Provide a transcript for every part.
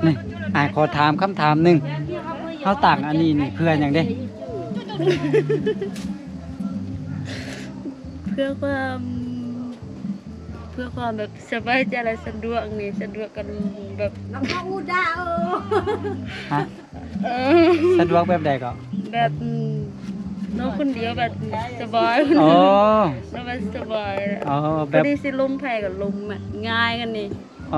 ນີ້ ອ້າຍຂໍຖາມຄຳຖາມໜຶ່ງ ເຮົາຕັ້ງອັນນີ້ນີ້ເພື່ອຫຍັງເດ້? ເພື່ອຄວາມ ເພື່ອຄວາມແບບສະບາຍໃຈ ແລະ ສະດວກນີ້ ສະດວກກັນແບບ ຮະ? ສະດວກແບບໃດກໍ? ແບບ ນອນຄົນດຽວແບບສະບາຍ ອໍ ນອນແບບສະບາຍ ອໍ ແບບ ພໍດີຊິລົມໃຜກໍລົມ ງ່າຍກັນນີ້. ອໍ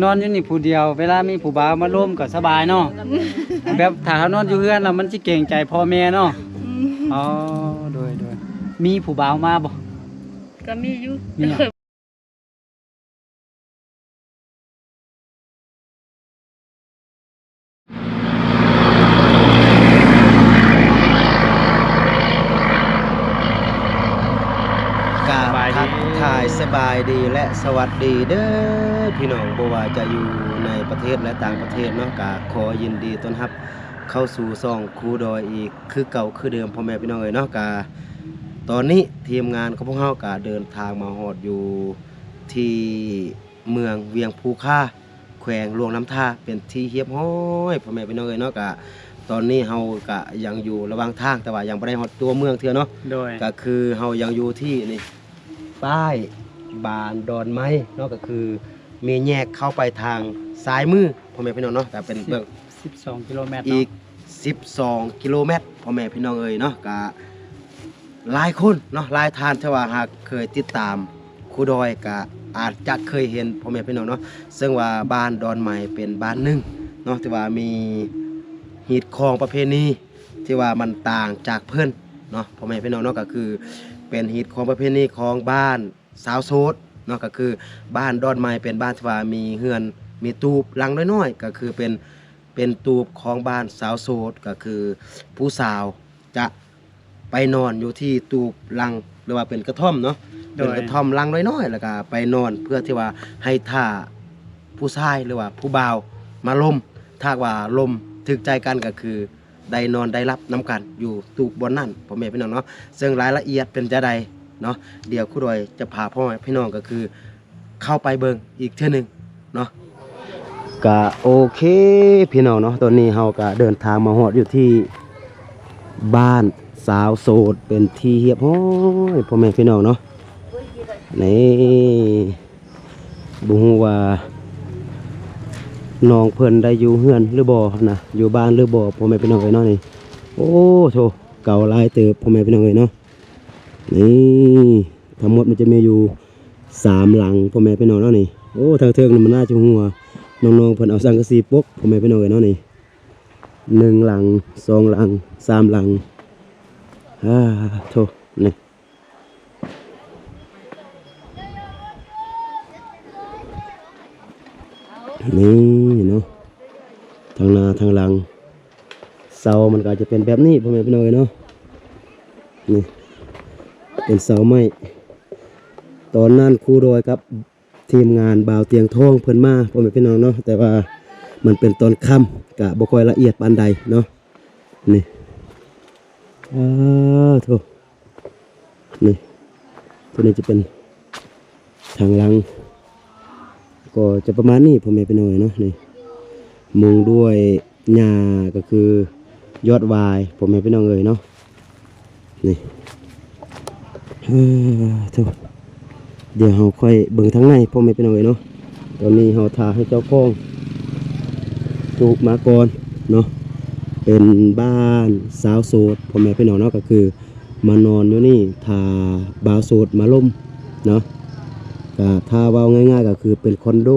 ນອນຢູ່ນີ້ຜູ້ດຽວ ເວລາມີຜູ້ບ່າວມາລົມກໍສະບາຍເນາະ ແບບຖ້າເຮົານອນຢູ່ເຮືອນແລ້ວມັນຊິເກງໃຈພໍ່ແມ່ເນາະ. ອໍ ໂດຍໆ ມີຜູ້ບ່າວມາບໍ່? ກໍມີຢູ່ ມີ. ກາບທັກທາຍສະບາຍດີ ແລະ ສະຫວັດດີເດີພີ່ນ້ອງ ບໍ່ວ່າຈະຢູ່ໃນປະເທດ ແລະ ຕ່າງປະເທດເນາະ ກະຂໍຍິນດີຕ້ອນຮັບເຂົ້າສູ່ຊ່ອງຄູດອຍອີກຄືເກົ່າຄືເດີມ ພໍ່ແມ່ພີ່ນ້ອງເອີຍເນາະ. ກະຕອນນີ້ທີມງານຂອງພວກເຮົາກະເດີນທາງມາຮອດຢູ່ທີ່ເມືອງວຽງພູຄາ ແຂວງຫຼວງນ້ຳທາ ເປັນທີ່ຮຽບຮ້ອຍ ພໍ່ແມ່ພີ່ນ້ອງເອີຍເນາະ. ກະຕອນນີ້ເຮົາກະຍັງຢູ່ລະຫວ່າງທາງ ແຕ່ວ່າຍັງບໍ່ໄດ້ຮອດຕົວເມືອງເທື່ອເນາະ. ໂດຍ ກະຄືເຮົາຍັງຢູ່ທີ່ນີ້ ປ້າຍບ້ານດອນໄມ້ເນາະ ກະຄືມີແຍກເຂົ້າໄປທາງຊ້າຍມື ພໍ່ແມ່ພີ່ນ້ອງເນາະ. ກະເປັນເບື້ອງ ສິບສອງກິໂລແມັດເນາະ ອີກສິບສອງກິໂລແມັດ ພໍ່ແມ່ພີ່ນ້ອງເອີຍເນາະ. ກະ ຫຼາຍຄົນເນາະ ຫຼາຍທ່ານທີ່ວ່າຫາກເຄີຍຕິດຕາມຄູດອຍກະອາດຈະເຄີຍເຫັນ ພໍ່ແມ່ພີ່ນ້ອງເນາະ. ເຊິ່ງວ່າບ້ານດອນໄມ້ເປັນບ້ານໜຶ່ງເນາະ ທີ່ວ່າມີຮີດຄອງປະເພນີທີ່ວ່າມັນຕ່າງຈາກເພິ່ນເນາະ ພໍ່ແມ່ພີ່ນ້ອງເນາະ. ກະຄືເປັນຮີດຄອງປະເພນີຂອງບ້ານຊາວໂສດເນາະ ກະຄືບ້ານດອນໄມ້ເປັນບ້ານທີ່ວ່າມີເຮືອນມີຕູບຫຼັງນ້ອຍໆ ກະຄືເປັນ ເປັນຕູບຂອງບ້ານຊາວໂສດ ກະຄືຜູ້ສາວຈະ ໄປນອນຢູ່ທີ່ຕູບຫຼັງ ຫຼືວ່າເປັນກະທ່ອມເນາະ ໂດຍ ເປັນກະທ່ອມຫຼັງນ້ອຍໆ ແລ້ວກະໄປນອນເພື່ອທີ່ວ່າໃຫ້ຖ້າຜູ້ຊາຍ ຫຼືວ່າຜູ້ບ່າວມາລົມ ຖ້າຫາກວ່າລົມຖືກໃຈກັນ ກະຄືໄດ້ນອນໄດ້ຫຼັບນຳກັນຢູ່ຕູບບ່ອນນັ້ນ ພໍ່ແມ່ພີ່ນ້ອງເນາະ. ເຊິ່ງລາຍລະອຽດເປັນຈັ່ງໃດເນາະ ດຽວຄູດອຍຈະພາພໍ່ແມ່ພີ່ນ້ອງ ກະຄື ເຂົ້າໄປເບິ່ງອີກເທື່ອໜຶ່ງເນາະ. ກະໂອເຄພີ່ນ້ອງເນາະ ຕອນນີ້ເຮົາກະເດີນທາງມາຮອດຢູ່ທີ່ບ້ານສາວໂສດເປັນທີ່ຮຽບຮ້ອຍ ພໍ່ແມ່ພີ່ນ້ອງເນາະ. ນີ້ ບໍ່ຮູ້ວ່ານ້ອງເພິ່ນໄດ້ຢູ່ເຮືອນຫຼືບໍ່ນະ ຢູ່ບ້ານຫຼືບໍ່ ພໍ່ແມ່ພີ່ນ້ອງເອີຍເນາະ. ນີ້ ໂອ້ໂທ້ ເກົ່າຫຼາຍເຕີບ ພໍ່ແມ່ພີ່ນ້ອງເອີຍເນາະ. ນີ້ ທັງໝົດມັນຈະມີຢູ່ສາມຫຼັງ ພໍ່ແມ່ພີ່ນ້ອງເນາະ. ນີ້ ໂອ້ ທາງເທິງນີ້ມັນໜ້າຈະຫົວ ນ້ອງໆເພິ່ນເອົາສັງກະສີປົກ ພໍ່ແມ່ພີ່ນ້ອງເອີຍເນາະ. ນີ້ ໜຶ່ງຫຼັງ ສອງຫຼັງ ສາມຫຼັງ ອາ ໂທ້ ນີ້ ນີ້ເນາະ ທາງໜ້າທາງຫຼັງ ເສົາມັນກໍອາດຈະເປັນແບບນີ້ ພໍ່ແມ່ພີ່ນ້ອງເອີຍເນາະ. ນີ້ເປັນເສົາໄມ້ ຕອນນັ້ນຄູດອຍກັບທີມງານບ່າວຕຽງທອງເພິ່ນມາ ພໍ່ແມ່ພີ່ນ້ອງເນາະ ແຕ່ວ່າມັນເປັນຕອນຄ່ຳ ກະບໍ່ຄ່ອຍລະອຽດປານໃດເນາະ. ນີ້ ອາ ໂທ້ ນີ້ ຕົວນີ້ຈະເປັນທາງຫຼັງ ກໍຈະປະມານນີ້ ພໍ່ແມ່ພີ່ນ້ອງເນາະ. ນີ້ ມຸງດ້ວຍຫຍ້າ ກໍຄືຍອດຫວາຍ ພໍ່ແມ່ພີ່ນ້ອງເອີຍເນາະ. ນີ້ ເອີ ໂທ້ ດຽວເຮົາຄ່ອຍເບິ່ງທາງໃນ ພໍ່ແມ່ພີ່ນ້ອງເອີຍເນາະ. ຕອນນີ້ເຮົາຖ້າໃຫ້ເຈົ້າຂອງຕູບມາກ່ອນເນາະ. ເປັນບ້ານສາວໂສດ ພໍ່ແມ່ພີ່ນ້ອງເນາະ ກໍຄືມານອນຢູ່ນີ້ ຖ້າບ່າວໂສດມາລົມເນາະ. ກະຖ້າເວົ້າງ່າຍໆ ກໍຄືເປັນຄອນໂດ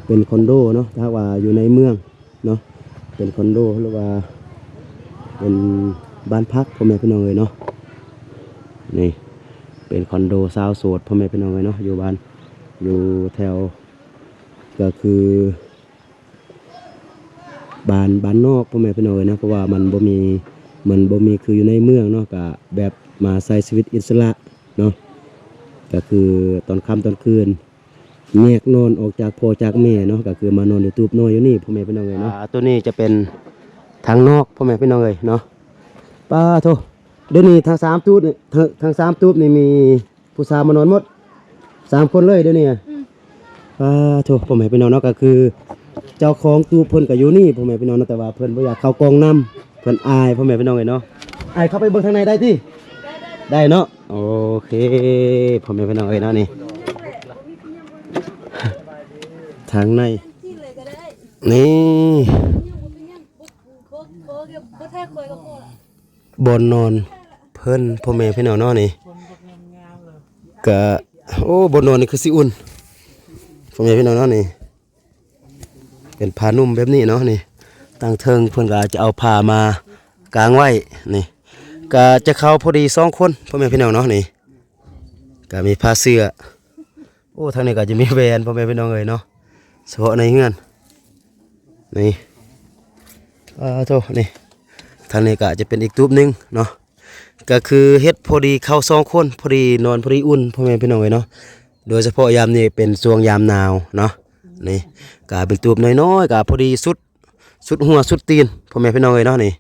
ເປັນຄອນໂດເນາະ ຖ້າວ່າຢູ່ໃນເມືອງເນາະ ເປັນຄອນໂດ ຫຼືວ່າເປັນບ້ານພັກ ພໍ່ແມ່ພີ່ນ້ອງເອີຍເນາະ. ນີ້ເປັນຄອນໂດຊາວໂສດ ພໍ່ແມ່ພີ່ນ້ອງເອີຍເນາະ ຢູ່ບ້ານ ຢູ່ແຖວ ກໍຄືບ້ານ ບ້ານນອກ ພໍ່ແມ່ພີ່ນ້ອງເອີຍເນາະ. ເພາະວ່າມັນບໍ່ມີ ມັນບໍ່ມີຄືຢູ່ໃນເມືອງເນາະ ກະແບບມາໃຊ້ຊີວິດອິດສະຫຼະເນາະ ກໍຄືຕອນຄ່ຳຕອນຄືນ ແຍກນອນອອກຈາກພໍ່ຈາກແມ່ເນາະ ກໍຄືມານອນຢູ່ຕູບນ້ອຍຢູ່ນີ້ ພໍ່ແມ່ພີ່ນ້ອງເອີຍເນາະ. ອ່າ ໂຕນີ້ຈະເປັນທາງນອກ ພໍ່ແມ່ພີ່ນ້ອງເອີຍເນາະ. ປາໂທ ດຽວນີ້ທັງສາມຕູບນີ້ ທັງ ທັງສາມຕູບນີ້ມີຜູ້ສາວມານອນໝົດ ສາມຄົນເລີຍດຽວນີ້. ອືມ ອ່າ ໂທ້ ພໍ່ແມ່ພີ່ນ້ອງເນາະ ກໍຄືເຈົ້າຂອງຕູບເພິ່ນກໍຢູ່ນີ້ ພໍ່ແມ່ພີ່ນ້ອງເນາະ ແຕ່ວ່າເພິ່ນບໍ່ຢາກເຂົ້າກ້ອງນຳ ເພິ່ນອາຍ ພໍ່ແມ່ພີ່ນ້ອງເອີຍເນາະ. ອ້າຍເຂົ້າໄປເບິ່ງທາງໃນໄດ້ຕິ? ໄດ້ເນາະ. ໂອເຄ ພໍ່ແມ່ພີ່ນ້ອງເອີຍເນາະ ນີ້ ທາງໃນ ນີ້ ບ່ອນນອນເພິ່ນ ພໍ່ແມ່ພີ່ນ້ອງເນາະ ນີ້ ກະ ໂອ້ ບ່ອນນອນນີ້ຄືຊິອຸ່ນ ພໍ່ແມ່ພີ່ນ້ອງເນາະ ນີ້ ເປັນຜ້ານຸ່ມແບບນີ້ເນາະ ນີ້ ຕັ້ງເທິງເພິ່ນກໍອາດຈະເອົາຜ້າມາກາງໄວ້ ນີ້ ກະຈະເຂົ້າພໍດີສອງຄົນ ພໍ່ແມ່ພີ່ນ້ອງເນາະ ນີ້ ກະມີຜ້າເສື້ອ ໂອ້ ທາງນີ້ກໍຈະມີແວ່ນ ພໍ່ແມ່ພີ່ນ້ອງເອີຍເນາະ ສະເພາະໃນເຮືອນ ນີ້ ອ່າ ໂທ້ ນີ້ ທາງນີ້ກໍຈະເປັນອີກຕູບໜຶ່ງເນາະ ກໍຄືເຮັດພໍດີເຂົ້າສອງຄົນ ພໍດີນອນ ພໍດີອຸ່ນ ພໍ່ແມ່ພີ່ນ້ອງເອີຍເນາະ. ໂດຍສະເພາະຍາມນີ້ເປັນຊ່ວງຍາມໜາວເນາະ ນີ້ ກະເປັນຕູບນ້ອຍໆ ກະພໍດີສຸດ ສຸດຫົວສຸດຕີນ ພໍ່ແມ່ພີ່ນ້ອງເອີຍເນາະ ນີ້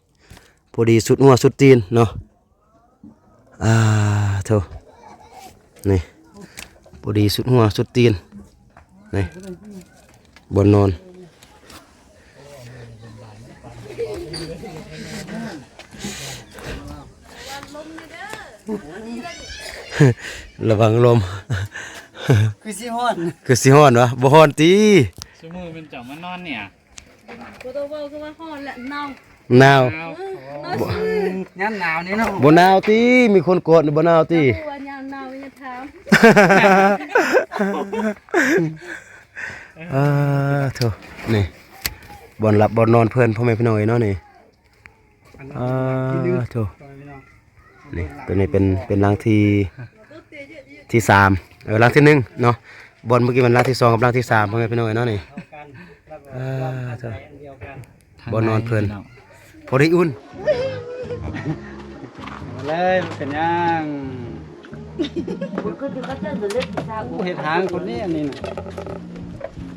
ພໍດີສຸດຫົວສຸດຕີນເນາະ. ອ່າ ໂທ້ ນີ້ ພໍດີສຸດຫົວສຸດຕີນ ນີ້ ບ່ອນນອນ ລະວັງລົມ ຄືຊິຮ້ອນ ຄືຊິຮ້ອນວະ? ບໍ່ຮ້ອນຕິ? ຊຸມື້ເປັນເຈົ້າມານອນນີ້ ບໍ່ຕ້ອງເວົ້າ ຄືວ່າຮ້ອນແຫຼະ ໜາວ ໜາວ ໜາວ ເອີ ໜາວຊື່ ຍາມໜາວນີ້ເນາະ ບໍ່ໜາວຕິ? ມີຄົນກອດນີ້ບໍ່ໜາວຕິ? ເຈົ້າຮູ້ວ່າຍາມໜາວຢ່າຖາມ ອ່າ ໂທ້ ນີ້ ບ່ອນຫຼັບບ່ອນນອນເພິ່ນ ພໍ່ແມ່ພີ່ນ້ອງເອີຍເນາະ ນີ້ ອ່າ ໂທ້ ນີ້ ຕົວນີ້ເປັນ ເປັນຫຼັງທີ ທີສາມ ເອີ ຫຼັງທີໜຶ່ງເນາະ ບ່ອນເມື່ອກີ້ມັນຫຼັງທີສອງກັບຫຼັງທີສາມ ພໍ່ແມ່ພີ່ນ້ອງເອີຍເນາະ ນີ້ ອ່າ ໂທ້ ບ່ອນນອນເພິ່ນ ພໍໄດ້ອຸ່ນ ມາເລີຍ ເປັນຫຍັງ? ໂອ້ ເຮັດຫາງຄົນນີ້ ອັນນີ້ນະ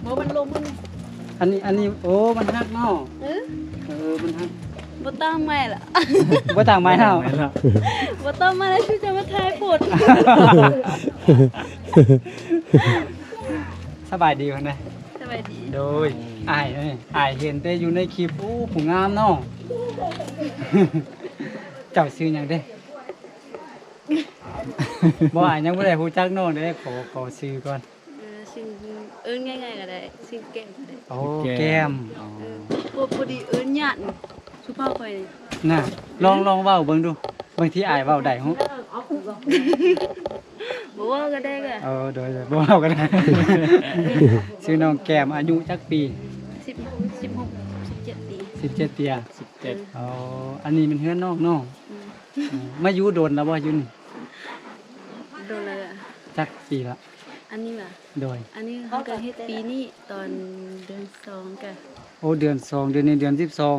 ບໍ່ ມັນລົມ ອັນນີ້ ອັນນີ້ ໂອ້ ມັນຫັກເນາະ ເອີ ເອີ ມັນຫັກ ບໍ່ຕັ້ງໃໝ່ລະ ບໍ່ຕັ້ງໃໝ່ແລ້ວ ບໍ່ຕັ້ງໃໝ່ລະ ຄືຈະມາຖ່າຍໂພດ ສະບາຍດີພຸ້ນເດ້ ສະບາຍດີ ໂດຍ ອ້າຍ ເອີ ອ້າຍເຫັນແຕ່ຢູ່ໃນຄລິບ ໂອ້ ຜູ້ງາມເນາະ ເຈົ້າຊື່ຫຍັງເດ້? ບໍ່ ອ້າຍຍັງບໍ່ໄດ້ຮູ້ຈັກນ້ອງເດ້ ຂໍ ຂໍຊື່ກ່ອນ ເອີ ຊື່ ເອີ້ນງ່າຍໆກໍໄດ້ ຊື່ແກ້ມກໍໄດ້ ໂອ້ ແກ້ມ ແກ້ມ ອໍ ເອີ ພໍ ພໍດີເອີ້ນຍາກ ສຸພາບຂ້ອຍນີ້ ນະ ລອງ ລອງເວົ້າເບິ່ງດູ ບາງທີອ້າຍເວົ້າໄດ້ຮູ້ ບໍ່ເວົ້າກໍໄດ້ກະ ເອີ ໂດຍ ໂດຍ ບໍ່ເວົ້າກໍໄດ້ ຊື່ນ້ອງແກ້ມ ອາຍຸຈັກປີ? ສິບ ສິບຫົກ ສິບເຈັດປີ ສິບເຈັດປີ ສິບເຈັດ ອໍ ອັນນີ້ແມ່ນເຮືອນນ້ອງເນາະ ອືມ ເອີ ມາຢູ່ດົນແລ້ວບໍ່ຢູ່ນີ້? ດົນແລ້ວ ຈັກປີລະ? ອັນນີ້ຫວາ? ໂດຍ ອັນນີ້ເຮົາກະເຮັດປີນີ້ ຕອນເດືອນສອງກະ ໂອ້ ເດືອນສອງ ດຽວນີ້ເດືອນສິບສອງ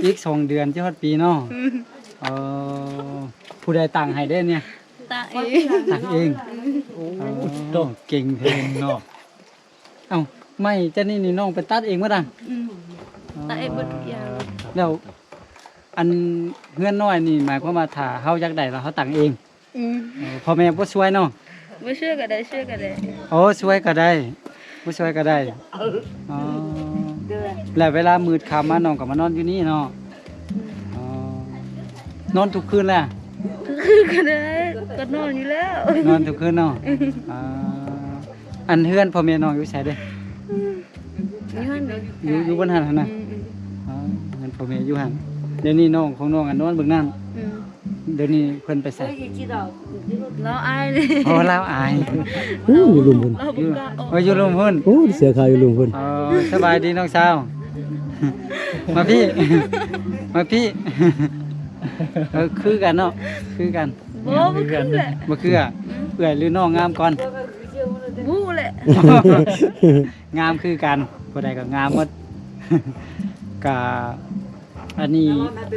ອີກສອງເດືອນຈະຮອດປີເນາະ ອືມ ເອີ ຜູ້ໃດຕັ້ງໃຫ້ເດ້ນີ້? ຕັ້ງເອງ ຕັ້ງເອງ ອືມ ໂອ້ ເກັ່ງແທ້ເນາະ ເອົ້າ ໄມ້ຈະນີ້ນີ້ນ້ອງໄປຕັດເອງໝົດອະ? ອືມ ຕັດເອງໝົດທຸກຢ່າງ ແລ້ວ ອັນເຮືອນນ້ອຍນີ້ ໝາຍຄວາມວ່າຖ້າເຮົາຢາກໄດ້ແລ້ວເຮົາຕັ້ງເອງ? ອືມ ເອີ ພໍ່ແມ່ບໍ່ຊ່ວຍເນາະ ບໍ່ຊ່ວຍກໍໄດ້ ຊ່ວຍກໍໄດ້ ໂອ້ ຊ່ວຍກໍໄດ້ ບໍ່ຊ່ວຍກໍໄດ້ ອໍ ແລ້ວເວລາມືດຄ່ຳມານ້ອງກໍມານອນຢູ່ນີ້ເນາະ ອືມ ອໍ ນອນທຸກຄືນແລ້ວ? ຄືນກໍໄດ້ ກໍນອນຢູ່ແລ້ວ ນອນທຸກຄືນເນາະ ອືມ ອ່າ ອັນເຮືອນພໍ່ແມ່ນ້ອງຢູ່ໃສເດ້? ຢູ່ຫັ້ນເດ້ ຢູ່ ຢູ່ບ່ອນຫັ້ນຫັ້ນນະ ອືມໆ ອໍ ເຮືອນພໍ່ແມ່ຢູ່ຫັ້ນ ດຽວນີ້ນ້ອງຂອງນ້ອງ ອັນ ນອນເບິ່ງນັ້ນ ອືມ ດຽວນີ້ເພິ່ນໄປໃສ? ລາວອາຍເດ້ ອໍ ລາວອາຍ ໂອ້ ຢູ່ລຸ່ມພຸ້ນ ລາວບໍ່ກ້າອອກ ເອີ ຢູ່ລຸ່ມພຸ້ນ ໂອ້ ເສືອຂາວຢູ່ລຸ່ມພຸ້ນ ອໍ ສະບາຍດີນ້ອງສາວ ມາພີ້ ມາພີ້ ເອີ ຄືກັນເນາະ ຄືກັນ ບໍ່ ບໍ່ຄືແຫຼະ ບໍ່ຄື ອືມ ເອື້ອຍຫຼືນ້ອງງາມກ່ອນ? ບໍ່ຮູ້ແຫຼະ ງາມຄືກັນ ຜູ້ໃດກໍງາມໝົດ ກະ ອັນນີ້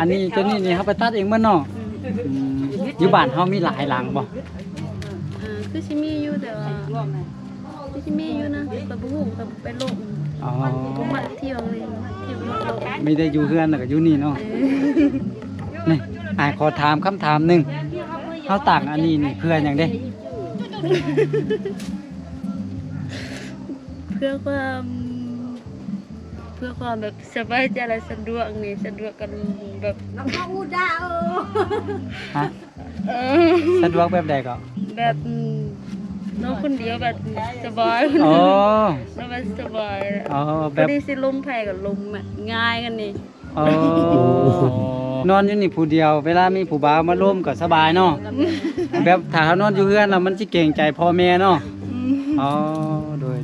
ອັນນີ້ ຕົວນີ້ນີ້ເຮົາໄປຕັດເອງໝົດເນາະ ອືມ ອືມ ຢູ່ບ້ານເຮົາມີຫຼາຍຫຼັງບໍ່? ເອີ ຄືຊິມີຢູ່ ແຕ່ວ່າ ຄືຊິມີຢູ່ນະ ຂ້ອຍບໍ່ຮູ້ ຂ້ອຍບໍ່ໄປໂລະ ອໍ ບໍ່ມັກທ່ຽວເລີຍ ທ່ຽວບໍ່ມັກໂລະ ມີແຕ່ຢູ່ເຮືອນ ແລ້ວກໍຢູ່ນີ້ເນາະ ເອີ ນີ້ ອ້າຍຂໍຖາມຄຳຖາມໜຶ່ງ ເຮົາຕັ້ງອັນນີ້ນີ້ເພື່ອຫຍັງເດ້? ພື່ອຄວາມ ເພື່ອຄວາມແບບສະບາຍໃຈ ແລະ ສະດວກນີ້ ສະດວກກັນແບບ ຮະ? ເອີ ສະດວກແບບໃດກໍ? ແບບ ອືມ ນອນຄົນດຽວແບບສະບາຍ. ອໍ ນອນແບບສະບາຍ. ອໍ ແບບ ພໍດີຊິລົມໃຜກໍລົມ ແບບງ່າຍກັນນີ້. ອໍ ນອນຢູ່ນີ້ຜູ້ດຽວ ເວລາມີຜູ້ບ່າວມາລົມກໍສະບາຍເນາະ. ແບບຖ້າເຮົານອນຢູ່ເຮືອນແລ້ວມັນຊິເກງໃຈພໍ່ແມ່ເນາະ. ອືມ ອໍ ໂດຍ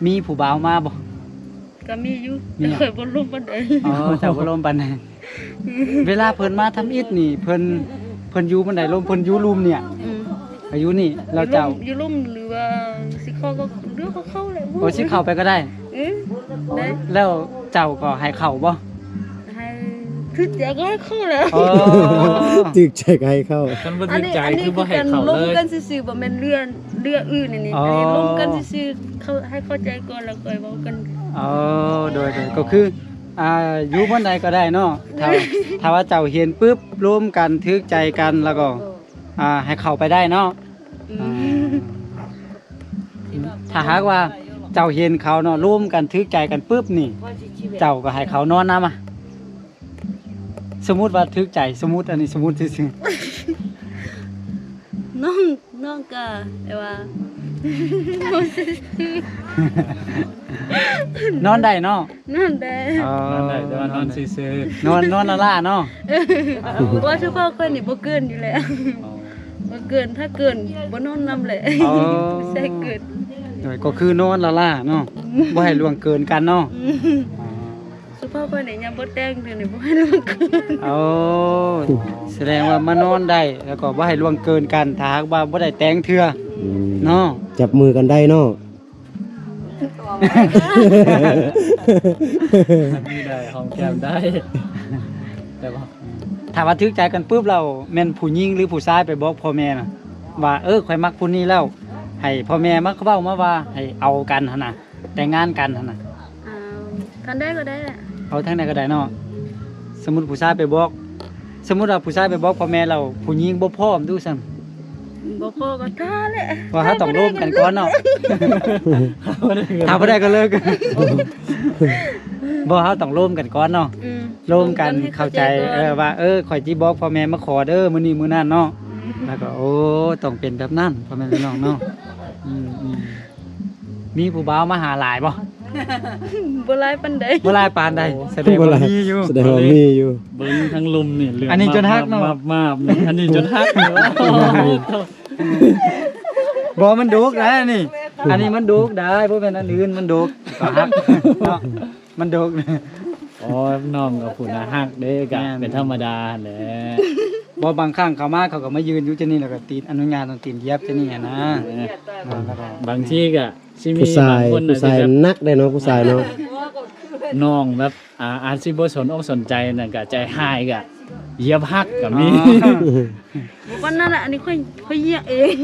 ໆ ມີຜູ້ບ່າວມາບໍ່? ກໍມີຢູ່ ມີ ແຕ່ຂ້ອຍບໍ່ລົມປານໃດ. ອໍ ເຈົ້າບໍ່ລົມປານໃດ. ເວລາເພິ່ນມາທຳອິດນີ້ ເພິ່ນ ເພິ່ນຢູ່ບ່ອນໃດລົມ? ເພິ່ນຢູ່ລຸ່ມນີ້. ອືມ ອາ ຢູ່ນີ້ ແລ້ວເຈົ້າ ຢູ່ລຸ່ມ ຢູ່ລຸ່ມ ຫຼືວ່າຊິເຂົ້າກໍ ຫຼືເຂົ້າແຫຼະ. ໂອ້ ຊິເຂົ້າໄປກໍໄດ້. ເອີ ໄດ້. ແລ້ວເຈົ້າກໍໃຫ້ເຂົ້າບໍ່? ໃຫ້ ຖືກໃຈກໍໃຫ້ເຂົ້າແຫຼະ. ອໍ ຖືກໃຈກໍໃຫ້ເຂົ້າ. ຄັນບໍ່ຖືກໃຈຄືບໍ່ໃຫ້ເຂົ້າເລີຍ. ອັນນີ້ ອັນນີ້ຄືກັນ ລົມກັນຊື່ໆ ບໍ່ແມ່ນເລື່ອງ ເລື່ອງອື່ນນີ້. ອໍ ອັນນີ້ລົມກັນຊື່ໆ ເຂົ້າ ໃຫ້ເຂົ້າໃຈກ່ອນ ແລ້ວຄ່ອຍເວົ້າກັນ. ອໍ ໂດຍໆ ກໍຄື ອ່າ ຢູ່ບ່ອນໃດກໍໄດ້ເນາະ. ຖ້າ ຖ້າວ່າເຈົ້າເຫັນປຶບ ລົມກັນ ຖືກໃຈກັນ ແລ້ວກໍ ອ່າ ໃຫ້ເຂົ້າໄປໄດ້ເນາະ. ອືມ ອ່າ ຖ້າຫາກວ່າເຈົ້າເຫັນເຂົາເນາະ ລົມກັນ ຖືກໃຈກັນປຶບນີ້ ເຈົ້າກໍໃຫ້ເຂົານອນນຳ. ສົມມຸດວ່າຖືກໃຈ ສົມມຸດ ອັນນີ້ສົມມຸດຊື່ໆ. ນ້ອງ ນ້ອງກະແບບວ່າ ນອນໄດ້ເນາະ? ນອນໄດ້. ອໍ ນອນໄດ້ ແຕ່ວ່ານອນຊື່ໆ ນອນ ນອນລ້າໆເນາະ. ເອີ ເພາະວ່າສະເພາະຂ້ອຍນີ້ບໍ່ເກີນຢູ່ແລ້ວ. ອໍ ບໍ່ເກີນ ຖ້າເກີນບໍ່ນອນນຳແຫຼະ. ອໍ ໃຊ່ເກີນ. ໂດຍ ກໍຄືນອນລ້າໆເນາະ. ບໍ່ໃຫ້ລ່ວງເກີນກັນເນາະ. ອືມ ອໍ ສະເພາະຂ້ອຍນີ້ຍັງບໍ່ແຕ່ງເທື່ອນີ້ ບໍ່ໃຫ້ລ່ວງເກີນ. ໂອ້ ສະແດງວ່າມານອນໄດ້ ແລ້ວກໍບໍ່ໃຫ້ລ່ວງເກີນກັນ ຖ້າຫາກວ່າບໍ່ໄດ້ແຕ່ງເທື່ອ. ອືມ ເນາະ ຈັບມືກັນໄດ້ເນາະ. ອັນນີ້ໄດ້ ຫອມແກ້ມໄດ້ ແຕ່ວ່າ ຖ້າວ່າຖືກໃຈກັນປຶບແລ້ວ ແມ່ນຜູ້ຍິງ ຫຼື ຜູ້ຊາຍໄປບອກພໍ່ແມ່ນະ ວ່າ ເອີ ຂ້ອຍມັກຜູ້ນີ້ແລ້ວ ໃຫ້ພໍ່ແມ່ມາເວົ້າມາວ່າໃຫ້ເອົາກັນຫັ້ນນະ ແຕ່ງງານກັນຫັ້ນນະ? ອ່າ ທາງໃດກໍໄດ້ແຫຼະ. ເອົາທາງໃດກໍໄດ້ເນາະ. ສົມມຸດຜູ້ຊາຍໄປບອກ ສົມມຸດວ່າຜູ້ຊາຍໄປບອກພໍ່ແມ່ແລ້ວ ຜູ້ຍິງບໍ່ພ້ອມດູຊັ້ນ? ບໍ່ພໍກໍຖ້າແຫຼະ. ວ່າເຮົາຕ້ອງລົມກັນກ່ອນເນາະ. ຖ້າບໍ່ໄດ້ກໍເລີກ. ບໍ່ ເຮົາຕ້ອງລົມກັນກ່ອນເນາະ. ອືມ ລົມກັນ ລົມກັນໃຫ້ເຂົ້າໃຈ ເຂົ້າໃຈກ່ອນ ເອີ ວ່າ ເອີ ຂ້ອຍຊິບອກພໍ່ແມ່ມາຂໍເດີ ມື້ນີ້ມື້ນັ້ນເນາະ. ອືມ ແລ້ວກໍ ໂອ້ ຕ້ອງເປັນແບບນັ້ນ ພໍ່ແມ່ພີ່ນ້ອງເນາະ. ອືມໆ ມີຜູ້ບ່າວມາຫາຫຼາຍບໍ່? ບໍ່ຫຼາຍປານໃດ. ບໍ່ຫຼາຍປານໃດ. ໂອ້ ສະແດງວ່າມີຢູ່ ສະແດງວ່າມີຢູ່. ເບິ່ງທັງລຸ່ມນີ້ເຫຼືອ ອັນນີ້ຈົນຫັກເນາະ ມາບໆ ນີ້ ອັນນີ້ຈົນຫັກເນາະ. ບໍ່ ມັນດຸກໄດ໋ ອັນນີ້ ອັນນີ້ມັນດຸກໄດ໋ ບໍ່ແມ່ນອັນອື່ນ ມັນດຸກ ກໍຫັກເນາະ ມັນດຸກ. ອໍ ນ້ອງກໍຜູ້ໜ້າຮັກເດ້ ກໍ ແມ່ນ ເປັນທຳມະດາຫັ້ນແຫຼະ. ບໍ່ ບາງຄັ້ງເຂົາມາ ເຂົາກໍມາຢືນຢູ່ຈັ່ງນີ້ ແລ້ວກໍຕີນ ອະນຸຍາດໃຫ້ຕີນຢຽບຈັ່ງນີ້ຫັ້ນນະ. ເອີ ແລ້ວກໍ ບາງທີກໍຊິມີ ຜູ້ຊາຍ ບາງຄົນ ຜູ້ຊາຍ ອາດຈະແບບ ໜັກເດ້ເນາະ ຜູ້ຊາຍເນາະ. ນ້ອງແບບ ອ່າ ອາດຊິບໍ່ສົນອົກສົນໃຈນັ້ນ ກະໃຈຮ້າຍກະຢຽບຫັກກະມີ. ອໍ ບໍ່ປານນັ້ນລະ ອັນນີ້ຂ້ອຍ ຂ້ອຍຢຽບເອງ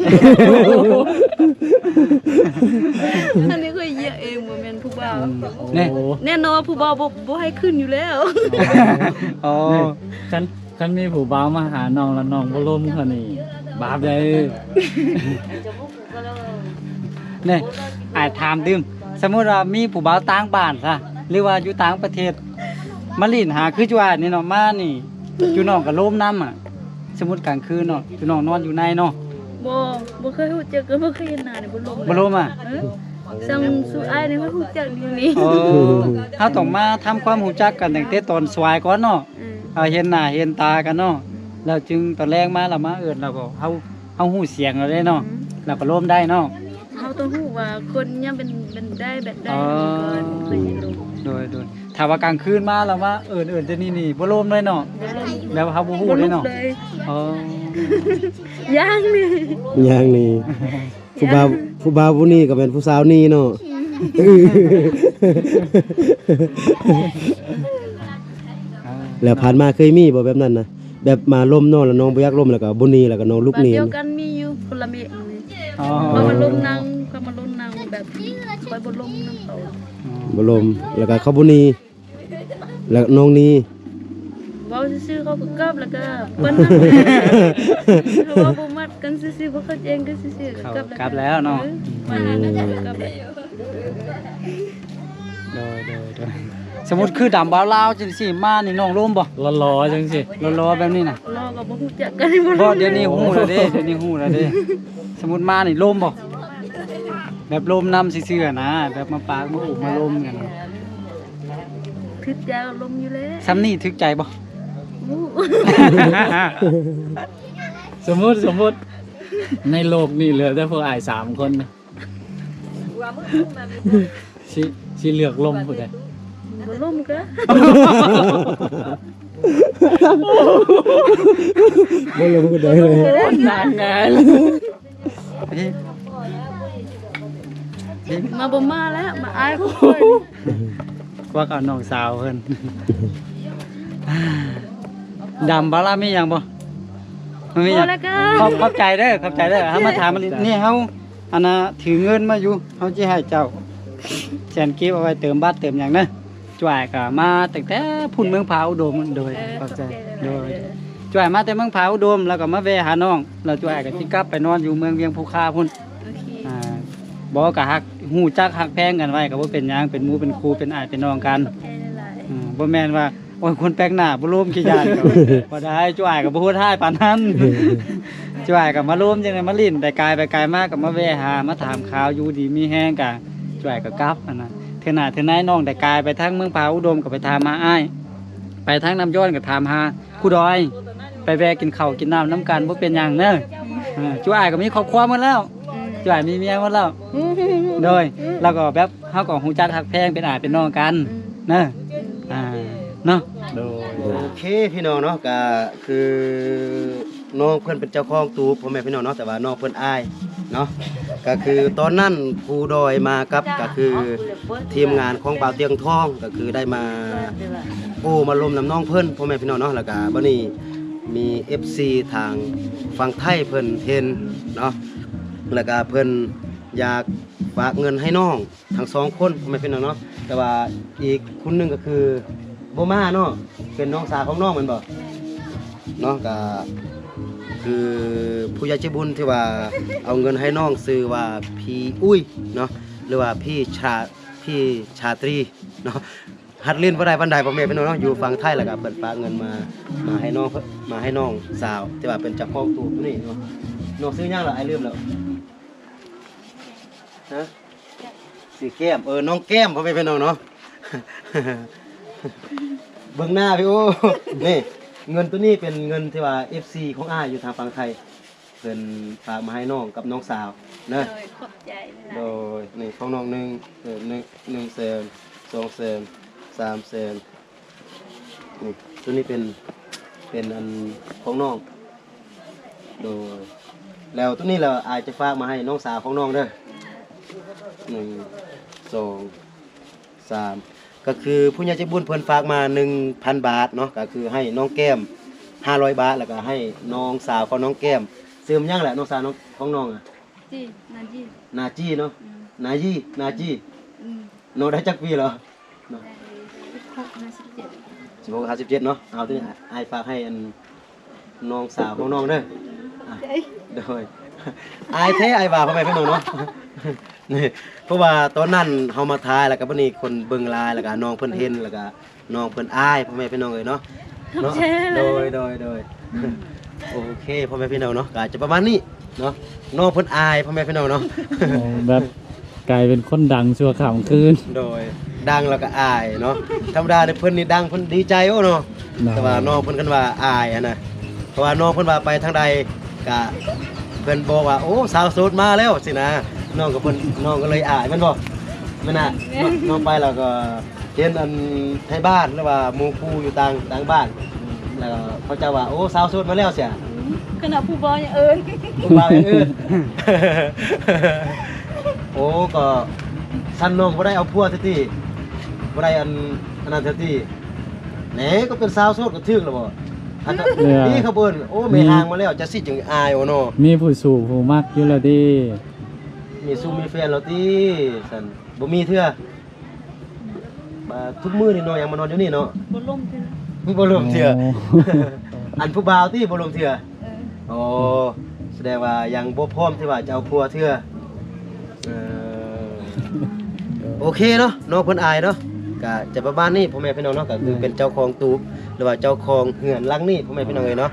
ອັນນີ້ຂ້ອຍຢຽບເອງ ບໍ່ແມ່ນຜູ້ບ່າວ. ອືມ ແນ່ ໂອ້ ແນ່ນອນວ່າຜູ້ບ່າວບໍ່ ບໍ່ໃຫ້ຂຶ້ນຢູ່ແລ້ວ. ອໍ ຄັນ ຄັນມີຜູ້ບ່າວມາຫານ້ອງ ແລ້ວນ້ອງບໍ່ລົມເຂົານີ້ ບາບໃດ? ແນ່ ອ້າຍຖາມຕື່ມ ສົມມຸດວ່າມີຜູ້ບ່າວຕ່າງບ້ານຊະ ຫຼືວ່າຢູ່ຕ່າງປະເທດ ມາຫຼິ້ນຫາ ຄືຈຸອ້າຍນີ້ເນາະ ມານີ້ ຈຸນ້ອງກໍລົມນຳອະ. ສົມມຸດກາງຄືນເນາະ ຈຸນ້ອງນອນຢູ່ໃນເນາະ. ບໍ່ ບໍ່ເຄີຍຮູ້ຈັກ ກໍບໍ່ເຄີຍເຫັນໜ້ານີ້ ບໍ່ລົມ ບໍ່ລົມອະ. ເອີ ຊ່ຳຊຸອ້າຍນີ້ຮູ້ຈັກຢູ່ນີ້. ໂອ້ ເຮົາຕ້ອງມາທຳຄວາມຮູ້ຈັກກັນຕັ້ງແຕ່ຕອນສວາຍກ່ອນເນາະ. ເອີ ເຮົາເຫັນໜ້າເຫັນຕາກັນເນາະ ແລ້ວຈຶ່ງຕອນແລງມາ ແລ້ວມາເອີ້ນ ແລ້ວກໍເຮົາ ເຮົາຮູ້ສຽງແລ້ວເດ້ເນາະ. ອືມ ແລ້ວກໍລົມໄດ້ເນາະ. ເຮົາຕ້ອງຮູ້ວ່າຄົນຍາມເປັນ ເປັນໄດ້ແບບໃດ ອໍ ກ່ອນ ເຮົາຈຶ່ງລົມ. ໂດຍ ໂດຍ ຖ້າວ່າກາງຄືນມາແລ້ວມາເອີ້ນ ເອີ້ນແຕ່ນີ້ນີ້ ບໍ່ລົມເລີຍເນາະ. ບໍ່ລົມ ແບບເຮົາບໍ່ຮູ້ເລີຍເນາະ. ບໍ່ລຸກເລີຍ. ອໍ ຢ່າງນີ້ ຢ່າງນີ້. ຜູ້ບ່າວ ຜູ້ບ່າວຜູ້ນີ້ກໍແມ່ນຜູ້ສາວນີ້ເນາະ. ແລ້ວຜ່ານມາເຄີຍມີບໍ່ແບບນັ້ນນະ? ແບບມາລົມນ້ອງ ແລ້ວນ້ອງບໍ່ຢາກລົມ ແລ້ວກໍບໍ່ໜີ ແລ້ວກໍນ້ອງລຸກໜີ. ດຽວກັນມີຢູ່ ຄົນລະເມະ. ອໍ ຂ້ອຍມາລົມນາງ ຂ້ອຍມາລົມນາງແບບ ຂ້ອຍບໍ່ລົມນຳເຂົາ. ອໍ ບໍ່ລົມ ແລ້ວກໍເຂົາບໍ່ໜີ ແລ້ວນ້ອງໜີ. ເວົ້າຊື່ໆ ເຂົາກໍກັບ ແລ້ວກໍເພິ່ນນະ ເຂົາເວົ້າບໍ່ມັດກັນຊື່ໆ ບໍ່ເຂົ້າໃຈກັນຊື່ໆ ກໍກັບ ກັບແລ້ວເນາະ. ເອີ ມາແລ້ວກໍກັບແລ້ວ. ໂດຍ ໂດຍ ໂດຍ ສົມມຸດຄືດຳບ່າວລາວຈັ່ງຊີ້ມານີ້ ນ້ອງລົມບໍ່? ຫຼໍ່ໆ ຈັ່ງຊີ້ ຫຼໍ່ໆ ແບບນີ້ນະ. ເຮົາກໍບໍ່ຮູ້ຈັກກັນ ບໍ່ ດຽວນີ້ຮູ້ແລ້ວເດ້ ດຽວນີ້ຮູ້ແລ້ວເດ້. ສົມມຸດມານີ້ລົມບໍ່? ແບບລົມນຳຊື່ໆ ນະ ແບບມາປາກມາອຸມມາລົມກັນ. ຖືກໃຈກໍລົມຢູ່ແລ້ວ. ສ່ຳນີ້ຖືກໃຈບໍ່? ສົມມຸດ ສົມມຸດ ໃນໂລກນີ້ເຫຼືອແຕ່ພວກອ້າຍສາມຄົນນະ. ຊິ ຊິເລືອກລົມຜູ້ໃດ? ບໍ່ລົມກໍ ບໍ່ລົມຜູ້ໃດເລີຍ. ໂອ້ຍ ນາງງາຍ ມາບໍ່ມາແລ້ວ ມາອາຍຄົນ. ພວກເອົານ້ອງສາວເພິ່ນ ດຳ ບາລາມີຫຍັງບໍ່? ບໍ່ມີຫຍັງ. ຂອບ ຂອບໃຈເດີ ຂອບໃຈເດີ. ເຮົາມາຖາມ ນີ້ເຮົາ ອັນນ່າ ຖືເງິນມາຢູ່ ເຮົາຊິໃຫ້ເຈົ້າແສນກີບ ເອົາໄວ້ເຕີມບັດເຕີມຫຍັງເດີ. ຈຸອ້າຍກໍມາຕັ້ງແຕ່ພຸ້ນ ເມືອງຜາອຸດົມ. ໂດຍ ເອີ ຂອບໃຈ ຂອບໃຈ. ໂດຍ ເດີ ຈຸອ້າຍມາແຕ່ເມືອງຜາອຸດົມ ແລ້ວກໍມາແວ່ຫານ້ອງ ແລ້ວຈຸອ້າຍກໍຊິກັບໄປນອນຢູ່ເມືອງວຽງພູຄາພຸ້ນ. ໂອເຄ ອ່າ ບໍ່ ກໍຮັກ ຮູ້ຈັກຮັກແພງກັນໄວ້ ກໍບໍ່ເປັນຫຍັງ ເປັນໝູ່ເປັນຄູ່ ເປັນອ້າຍເປັນນ້ອງກັນ. ຂອບໃຈຫຼາຍໆ. ອືມ ບໍ່ແມ່ນວ່າ ໂອ້ຍ ຄົນແປກໜ້າບໍ່ລົມຂີ້ຢ້ານ ບໍ່ໄດ້. ຈຸອ້າຍກໍບໍ່ໂຫດຮ້າຍປານນັ້ນ. ຈຸອ້າຍກໍມາລົມຈັ່ງໃດ ມາຫຼິ້ນໄປກາຍໄປກາຍມາ ກໍມາແວ່ຫາ ມາຖາມຂ່າວ ຢູ່ດີມີແຮງ. ກໍຈຸອ້າຍກໍກັບ ອັນນັ້ນ ເທື່ອໜ້າເທື່ອໃນ ນ້ອງໄດ້ກາຍໄປທາງເມືອງຜາອຸດົມ ກໍໄປຖາມຫາອ້າຍ ໄປທາງນ້ຳຍ້ອນ ກໍຖາມຫາຄູດອຍ ໄປແວ່ກິນເຂົ້າກິນນ້ຳນຳກັນ ບໍ່ເປັນຫຍັງເນີ. ອືມ ເອີ ຈຸອ້າຍກໍມີຄອບຄົວໝົດແລ້ວ. ອືມ ຈຸອ້າຍມີເມຍໝົດແລ້ວ. ອືມ ໂດຍ ອືມ ແລ້ວກໍແບບ ເຮົາກໍຮູ້ຈັກຮັກແພງ ເປັນອ້າຍເປັນນ້ອງກັນ ອືມ ເນີ. ອືມ ອ່າ ເນາະ. ໂດຍ ໂອເຄ ພີ່ນ້ອງເນາະ ກະຄືນ້ອງເພິ່ນເປັນເຈົ້າຂອງຕູບ ພໍ່ແມ່ພີ່ນ້ອງເນາະ ແຕ່ວ່ານ້ອງເພິ່ນອາຍເນາະ. ກະຄືຕອນນັ້ນຄູດອຍມາກັບ ກະຄືທີມງານຂອງບ່າວຕຽງທອງ ກະຄືໄດ້ມາໂອ້ມາລົມນຳນ້ອງເພິ່ນ ພໍ່ແມ່ພີ່ນ້ອງເນາະ. ແລ້ວກະບັດນີ້ມີເອັຟຊີທາງຝັ່ງໄທເພິ່ນເຫັນເນາະ ແລ້ວກະເພິ່ນຢາກຝາກເງິນໃຫ້ນ້ອງ ທັງສອງຄົນ ພໍ່ແມ່ພີ່ນ້ອງເນາະ. ແຕ່ວ່າອີກຄົນໜຶ່ງກໍຄືບໍ່ມາເນາະ ເປັນນ້ອງສາວຂອງນ້ອງແມ່ນບໍ່ເນາະ? ກໍຄືຜູ້ໃຫຍ່ໃຈບຸນທີ່ວ່າເອົາເງິນໃຫ້ນ້ອງ ຊື່ວ່າພີ່ອຸ້ຍເນາະ ຫຼືວ່າພີ່ຊາ ພີ່ຊາຕຣີເນາະ. ຮັດຫຼິ້ນບໍ່ໄດ້ປານໃດ ພໍ່ແມ່ພີ່ນ້ອງເນາະ ຢູ່ຝັ່ງໄທ. ແລ້ວກໍເພິ່ນຝາກເງິນມາ ມາໃຫ້ນ້ອງ ມາໃຫ້ນ້ອງສາວ ທີ່ວ່າເປັນເຈົ້າຂອງຕູ້ຕົວນີ້ເນາະ. ນ້ອງຊື່ຫຍັງລະ? ອ້າຍລືມແລ້ວ. ຮະ? ຊື່ແກ້ມ. ເອີ ນ້ອງແກ້ມ ພໍ່ແມ່ພີ່ນ້ອງເນາະ. ເບິ່ງໜ້າພີ່ ໂອ້ ນີ້ ເງິນໂຕນີ້ເປັນເງິນທີ່ວ່າເອັຟຊີຂອງອ້າຍຢູ່ທາງຝັ່ງໄທ ເພິ່ນຝາກມາໃຫ້ນ້ອງກັບນ້ອງສາວເດີ. ໂດຍ ຂອບໃຈຫຼາຍໆ. ໂດຍ ນີ້ຂອງນ້ອງໜຶ່ງ ເອີ ໜຶ່ງ ໜຶ່ງແສນ ສອງແສນ ສາມແສນ. ນີ້ ໂຕນີ້ເປັນ ເປັນອັນຂອງນ້ອງ. ໂດຍ ແລ້ວໂຕນີ້ລະ ອ້າຍຈະຝາກມາໃຫ້ນ້ອງສາວຂອງນ້ອງເດີ. ໜຶ່ງ ສອງ ສາມ ກໍຄືຜູ້ໃຫຍ່ໃຈບຸນເພິ່ນຝາກມາໜຶ່ງພັນບາດເນາະ ກໍຄືໃຫ້ນ້ອງແກ້ມຫ້າຮ້ອຍບາດ ແລ້ວກໍໃຫ້ນ້ອງສາວຂອງນ້ອງແກ້ມ. ຊື່ຫຍັງລະ ນ້ອງສາວຂອງນ້ອງອະ? ຈີ ນາຈີ ນາຈີເນາະ. ອືມ ນາຈີ ນາຈີ. ອືມ ນ້ອງໄດ້ຈັກປີແລ້ວ? ເນາະ ໄດ້ສິບຫົກ ຫ້າສິບເຈັດ ສິບຫົກ ຫ້າສິບເຈັດເນາະ. ເອົາ ໂຕນີ້ ອືມ ອ້າຍຝາກໃຫ້ອັນ ນ້ອງສາວຂອງນ້ອງເດີ. ອາ ໂດຍ ອາຍແທ້ ອາຍວ່າ ພໍ່ແມ່ພີ່ນ້ອງເນາະ. ນີ້ ເພາະວ່າຕອນນັ້ນເຮົາມາຖ່າຍ ແລ້ວກໍບັດນີ້ຄົນເບິ່ງຫຼາຍ ແລ້ວກໍນ້ອງເພິ່ນເຫັນ ແລ້ວກໍນ້ອງເພິ່ນອາຍ ພໍ່ແມ່ພີ່ນ້ອງເອີຍເນາະ. ເນາະ ໂດຍ ໂດຍ ໂດຍ ອືມ ໂອເຄ ພໍ່ແມ່ພີ່ນ້ອງເນາະ ກໍອາດຈະປະມານນີ້ເນາະ. ນ້ອງເພິ່ນອາຍ ພໍ່ແມ່ພີ່ນ້ອງເນາະ. ໂອ້ ແບບ ກາຍເປັນຄົນດັງຊົ່ວຂ້າມຄືນ. ໂດຍ ດັງແລ້ວກໍອາຍເນາະ. ທຳມະດານີ້ເພິ່ນນີ້ດັງ ເພິ່ນດີໃຈໂອ້ເນາະ. ໂດຍ ແຕ່ວ່ານ້ອງເພິ່ນຄັນວ່າອາຍຫັ້ນນະ ເພາະວ່ານ້ອງເພິ່ນວ່າໄປທາງໃດກະ ເພິ່ນບອກວ່າ ໂອ້ ສາວໂສດມາແລ້ວ ຊີ້ນະ. ນ້ອງກໍເພິ່ນ ນ້ອງກໍເລີຍອາຍແມ່ນບໍ່? ແມ່ນນະ. ນ້ອງໄປແລ້ວກໍ ເຫັນອັນໄທບ້ານ ຫຼືວ່າໝູ່ຄູ່ຢູ່ຕ່າງ ຕ່າງບ້ານ ແລ້ວເຂົາເຈົ້າວ່າ ໂອ້ ສາວໂສດມາແລ້ວເສຍ. ອືມ ຂະໜາດຜູ້ບ່າວຍັງເອີ້ນ ຜູ້ບ່າວຍັງເອີ້ນ. ໂອ້ ກໍຊັ້ນນ້ອງບໍ່ໄດ້ເອົາຜົວແທ້ຕິ ບໍ່ໄດ້ອັນ ອັນນັ້ນແທ້ຕິ. ແໜ ກໍເປັນສາວໂສດກໍຖືກແລ້ວບໍ່? ອັນນີ້ເຂົາເອີ້ນ ໂອ້ ແມ່ຮ້າງມາແລ້ວ ຈັ່ງຊີ້ຈຶ່ງອາຍໂອເນາະ. ມີຜູ້ຊູ້ຜູ້ມັກຢູ່ແລ້ວຕິ ມີຊູ້ມີແຟນແລ້ວຕິ. ຊັ້ນບໍ່ມີເທື່ອ ບາດທຸກມື້ນີ້ເນາະ ຍັງມານອນຢູ່ນີ້ເນາະ. ບໍ່ລົມເທື່ອ ບໍ່ລົມເທື່ອ. ໂອ້ ອັນຜູ້ບ່າວຕິ ບໍ່ລົມເທື່ອ. ເອີ ໂອ້ ສະແດງວ່າຍັງບໍ່ພ້ອມທີ່ວ່າຈະເອົາຜົວເທື່ອ. ເອີ ໂ ໂອເຄເນາະ ນ້ອງເພິ່ນອາຍເນາະ ກະຈະປະມານນີ້ພໍ່ແມ່ພີ່ນ້ອງເນາະ ກະຄື ແມ່ນ ເປັນເຈົ້າຂອງຕູບ ຫຼືວ່າເຈົ້າຂອງເຮືອນຫຼັງນີ້ພໍ່ແມ່ພີ່ນ້ອງເອີຍເນາະ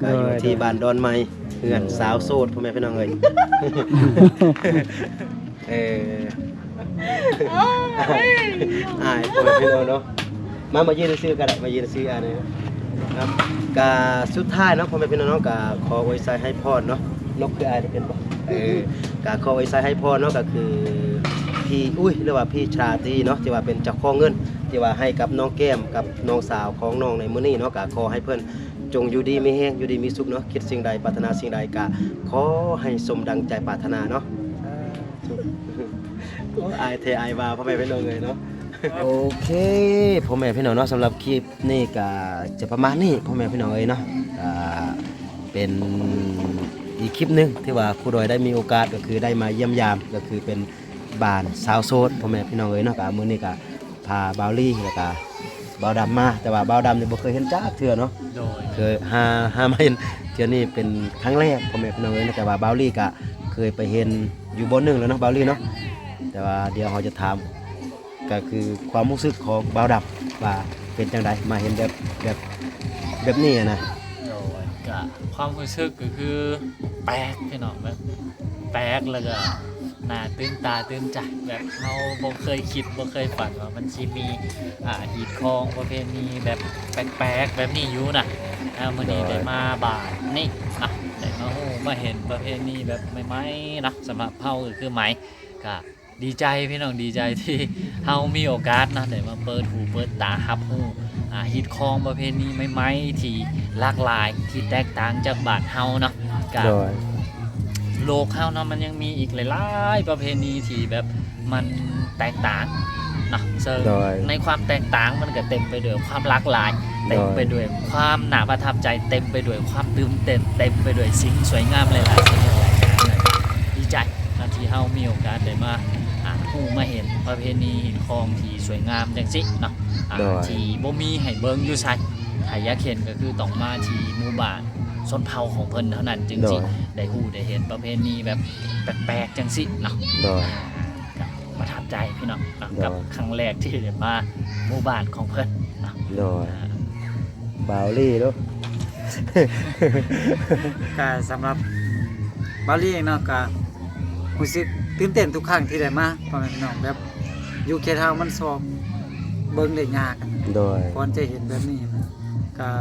ກະຢູ່ ໂດຍ ທີ່ ໂດຍ ບ້ານດອນໃໝ່ ເຮືອນ ໂດຍ ສາວໂສດພໍ່ແມ່ພີ່ນ້ອງເອີຍ ເອີ ໂອ້ຍ ອາຍພໍ່ແມ່ພີ່ນ້ອງເນາະ ມາ ມາຢືນຊື່ໆກໍໄດ້ ມາຢືນຊື່ໆ ອາຍເນາະ ກະສຸດທ້າຍເນາະ ພໍ່ແມ່ພີ່ນ້ອງເນາະ ກະຂໍອວຍໄຊໃຫ້ພອນເນາະ ນົກຄືອາຍເປັນບໍ່ ເອີ ກະຂໍອວຍໄຊໃຫ້ພອນເນາະ ກະຄືພີ່ອຸ້ຍ ຫຼືວ່າພີ່ຊາຕີເນາະ ທີ່ວ່າເປັນເຈົ້າຂອງເງິນ ທີ່ວ່າໃຫ້ກັບນ້ອງແກ້ມ ກັບນ້ອງສາວຂອງນ້ອງໃນມື້ນີ້ເນາະ ກະຂໍໃຫ້ເພິ່ນຈົ່ງຢູ່ດີມີແຮງ ຢູ່ດີມີສຸກເນາະ ຄິດສິ່ງໃດປາດຖະໜາສິ່ງໃດ ກະຂໍໃຫ້ສົມດັ່ງໃຈປາດຖະໜາເນາະ ໂອ້ ອາຍແທ້ອາຍວ່າ ພໍ່ແມ່ພີ່ນ້ອງເອີຍເນາະ ໂອເຄ ພໍ່ແມ່ພີ່ນ້ອງເນາະ ສຳລັບຄລິບນີ້ກະຈະປະມານນີ້ ພໍ່ແມ່ພີ່ນ້ອງເອີຍເນາະ ກະເປັນອີກຄລິບໜຶ່ງທີ່ວ່າຄູດອຍໄດ້ມີໂອກາດ ກະຄືໄດ້ມາຢ້ຽມຢາມ ກະຄືເປັນບ້ານຊາວໂສດ ພໍ່ແມ່ພີ່ນ້ອງເອີຍເນາະ ກະມື້ນີ້ກະພາບ່າວລີ ແລ້ວກະບ່າວດຳມາ ແຕ່ວ່າບ່າວດຳນີ້ບໍ່ເຄີຍເຫັນຈັກເທື່ອເນາະ ໂດຍ ເຄີຍຫາ ຫາມາເຫັນເທື່ອນີ້ເປັນຄັ້ງແລກ ພໍ່ແມ່ພີ່ນ້ອງເອີຍເນາະ ແຕ່ວ່າບ່າວລີກະເຄີຍໄປເຫັນຢູ່ບ່ອນໜຶ່ງແລ້ວເນາະ ບ່າວລີເນາະ ແຕ່ວ່າດຽວເຮົາຈະຖາມ ກະຄືຄວາມຮູ້ສຶກຂອງບ່າວດຳວ່າເປັນຈັ່ງໃດ ມາເຫັນແບບ ແບບ ແບບນີ້ຫັ້ນນະ ໂດຍ ກະຄວາມຮູ້ສຶກກະຄືແປກພີ່ນ້ອງ ແບບແປກ ແລ້ວກະໜ້າຕື່ນຕາຕື່ນໃຈ ແບບເຮົາບໍ່ເຄີຍຄິດບໍ່ເຄີຍຝັນວ່າມັນຊິມີ ອ່າ ຮີດຄອງປະເພນີແບບແປກໆແບບນີ້ຢູ່ນະ ອ່າ ມື້ນີ້ ໂດຍ ໄດ້ມາບ້ານນີ້ນະ ໄດ້ມາຮູ້ມາເຫັນປະເພນີແບບໃໝ່ໆນະ ສຳລັບເຮົາກະຄືໃໝ່ ກະ ດີໃຈພີ່ນ້ອງ ດີໃຈທີ່ເຮົາມີໂອກາດເນາະ ໄດ້ມາເປີດຫູເປີດຕາຮັບຮູ້ ອ່າ ຮີດຄອງປະເພນີໃໝ່ໆ ທີ່ຫຼາກຫຼາຍ ທີ່ແຕກຕ່າງຈາກບ້ານເຮົາເນາະ ກະ ໂດຍ ໂລກເຮົາເນາະ ມັນຍັງມີອີກຫຼາຍໆປະເພນີທີ່ແບບມັນແຕກຕ່າງເນາະ ເຊິ່ງ ໂດຍ ໃນຄວາມແຕກຕ່າງມັນກະເຕັມໄປດ້ວຍຄວາມຫຼາກຫຼາຍ ໂດຍ ເຕັມໄປດ້ວຍຄວາມໜ້າປະທັບໃຈ ເຕັມໄປດ້ວຍຄວາມຕື່ນເຕັ້ນ ເຕັມໄປດ້ວຍສິ່ງສວຍງາມຫຼາຍໆ ສິ່ງຫຼາຍໆຢ່າງ ດີໃຈ ນະ ທີ່ເຮົາມີໂອກາດໄດ້ມາ ອ່າ ຮູ້ມາເຫັນປະເພນີຮີດຄອງທີ່ສວຍງາມຈັ່ງຊີ້ເນາະ ອ່າ ໂດຍ ທີ່ບໍ່ມີໃຫ້ເບິ່ງຢູ່ໃສ ຖ້າຢາກເຫັນກະຄືຕ້ອງມາທີ່ໝູ່ບ້ານຊົນເຜົ່າຂອງເພິ່ນເທົ່ານັ້ນ ຈຶ່ງ ໂດຍ ຊິໄດ້ຮູ້ໄດ້ເຫັນປະເພນີແບບແປກໆຈັ່ງຊີ້ເນາະ ໂດຍ ກະປະທັບໃຈພີ່ນ້ອງເນາະ ໂດຍ ກັບຄັ້ງແລກທີ່ໄດ້ມາໝູ່ບ້ານຂອງເພິ່ນເນາະ ໂດຍ ອ່າ ບ່າວລີເນາະ ກະສຳລັບບ່າວລີເອງເນາະ ກະຮູ້ສຶກຕື່ນເຕັ້ນທຸກຄັ້ງທີ່ໄດ້ມາ ພໍ່ແມ່ພີ່ນ້ອງ ແບບຢູ່ເຂດເຮົາມັນຊອກເບິ່ງໄດ້ຍາກ ໂດຍ ກ່ອນຈະເຫັນແບບນີ້ ກະ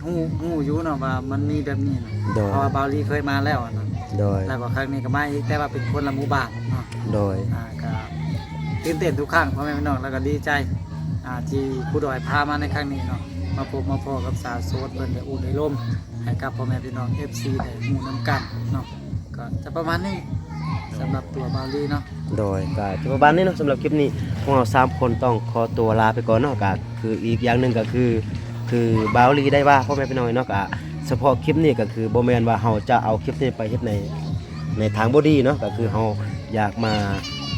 ຮູ້ ຮູ້ຢູ່ເນາະວ່າມັນມີແບບນີ້ນະ ໂດຍ ເພາະວ່າບ່າວລີເຄີຍມາແລ້ວຫັ້ນນະ ໂດຍ ແລ້ວກໍຄັ້ງນີ້ກໍມາອີກ ແຕ່ວ່າເປັນຄົນລະໝູ່ບ້ານເນາະ ໂດຍ ອ່າ ກະຕື່ນເຕັ້ນທຸກຄັ້ງ ພໍ່ແມ່ພີ່ນ້ອງ ແລ້ວກໍດີໃຈ ອ່າ ທີ່ຄູດອຍພາມາໃນຄັ້ງນີ້ເນາະ ມາພົບມາພໍ້ກັບສາວໂສດ ເພິ່ນໄດ້ອຸໄດ້ລົມໃຫ້ກັບພໍ່ແມ່ພີ່ນ້ອງ ເອັຟຊີ ໄດ້ຮູ້ນຳກັນເນາະ ກໍຈະປະມານນີ້ ສຳລັບຕົວບ່າວລີເນາະ ໂດຍ ກໍຈະປະມານນີ້ເນາະ ສຳລັບຄລິບນີ້ ພວກເຮົາສາມຄົນຕ້ອງຂໍຕົວລາໄປກ່ອນເນາະ ກໍຄືອີກຢ່າງໜຶ່ງກໍຄື ຄືບ່າວລີໄດ້ວ່າ ພໍ່ແມ່ພີ່ນ້ອງເນາະ ກໍສະເພາະຄລິບນີ້ກໍຄືບໍ່ແມ່ນວ່າເຮົາຈະເອົາຄລິບນີ້ໄປເຮັດໃນ ໃນທາງບໍ່ດີເນາະ ກໍຄືເຮົາຢາກມາ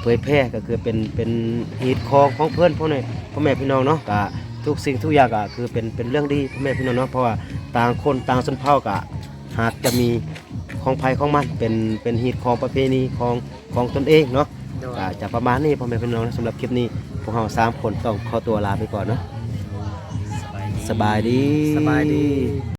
ເຜີຍແຜ່ ກໍຄືເປັນ ເປັນຮີດຄອງຂອງເພິ່ນ ພໍ່ແມ່ ພໍ່ແມ່ພີ່ນ້ອງເນາະ ກໍທຸກສິ່ງທຸກຢ່າງກໍຄືເປັນ ເປັນເລື່ອງດີ ພໍ່ແມ່ພີ່ນ້ອງເນາະ ເພາະວ່າຕ່າງຄົນຕ່າງຊົນເຜົ່າກໍຫາກຈະມີ ຂອງໃຜຂອງມັນ ເປັນ ເປັນຮີດຄອງປະເພນີຂອງ ຂອງຕົນເອງເນາະ ໂດຍ ກະຈະປະມານນີ້ ພໍ່ແມ່ພີ່ນ້ອງ ສຳລັບຄລິບນີ້ ພວກເຮົາສາມຄົນຕ້ອງຂໍຕົວລາໄປກ່ອນເນາະ ສະບາຍດີ ສະບາຍດີ ສະບາຍດີ.